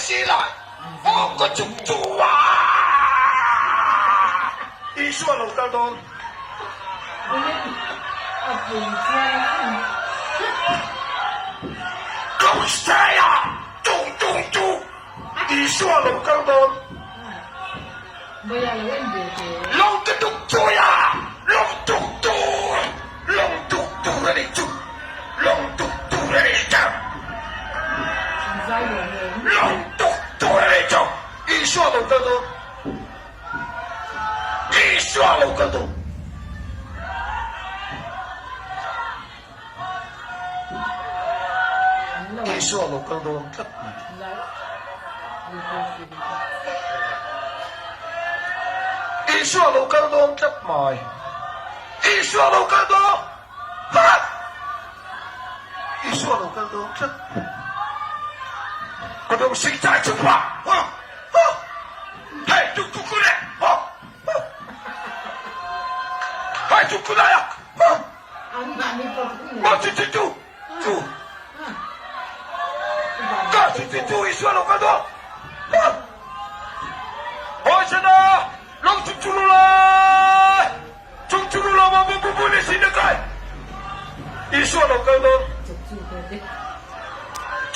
si lai. Aw ka chuk chu a! Isua lo kal dawn. Ghosteia tung tung chu Isua lo kal dawn. Lo ti tuk chui a, lawng tuk tur, lawng tuk tur a nih chu, lawng tuk tur a nih chu, lawng tuk tur a nih chu, Isua lo kal dawn, Isua lo kal dawn. Isua lo kal dawn tlat mai. Isua lo kal dawn tlat mai. Isua lo kal dawn tlat. Isua lo kal dawn tlat. Ka dawng sing chai chu pa. Hei tuk tuk ku le. Hei tuk ku lai a.